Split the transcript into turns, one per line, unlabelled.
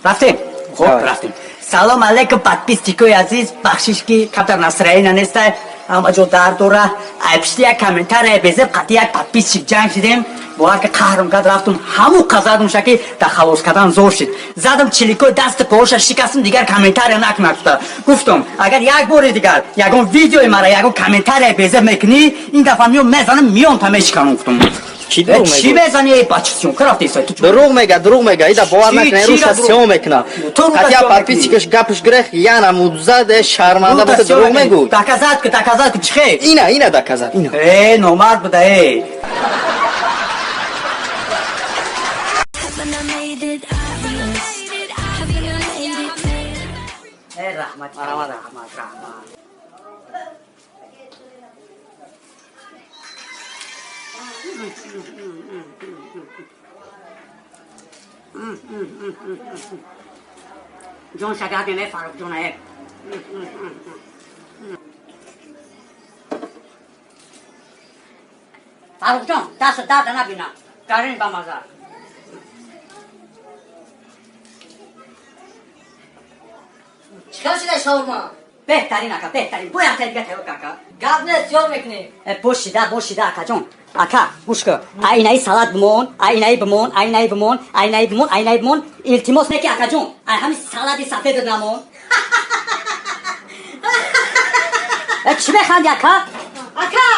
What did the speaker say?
Рафтем. Хуб, рафтем. Салом алейкум, подписчикои азиз. Бахшиш, ки камтар настроение нестай, ҳама ҷо дард дора. Ай пишти як комментария безеб қати як подписчик ҷанг шидем. Бовар ки, қаҳрм кард, рафтум, ҳамун қазадум шаки дар халос кардан зор шид. Задам, чиликои дасти поҳоша шикастум, дигар комментария накунад гуфта. Гуфтум, агар як бори дигар ягон видеои мара ягон комментария безеб мекунӣ, ин дафъа миём, мезанам, миёнта мешиканам, гуфтум.
Чӣ дурӯғ
Чӣ
мегӯ?
мезанӣ, эй бача, съёмка рафта истай ту?
Дурӯғ мега, дурӯғ мега. Ида бовар
Чӣ-
накунед,
чӣ
руша
ра дурӯғ?
сиём мекуна.
Ту руша
Қатия
сиём
подписчикаш гапш гирех, яна мудзад, шарманда боша, дурӯғ мегӯй.
Доказать ки, доказать ки, чихе?
Ина, ина доказать, ина.
Э, номард буда, э.
Haven't I made it obvious? Haven't I made it clear?
Э, раҳмат, раҳмат, раҳмат, раҳмат. Ҷон, шагар беме, Фаруқ ҷон, э. Фаруқ ҷон, даст дарда набина. Гарин ба маза.
Чикар шида шаурма?
Беҳтарин, ака, беҳтарин. Бо якта дига тайёр, ака.
Гап нест, ёр мекунӣ.
Э, бошида, бошида, акаҷон. Ака, гӯш кун. Айнаи салат бимон, айнаи бимон, айнаи бимон, айнаи бимон, айнаи бимон. Илтимос неки, акаҷон. Ай ҳами салати сафед намон. Э, чӣ механди, ака?
Ака,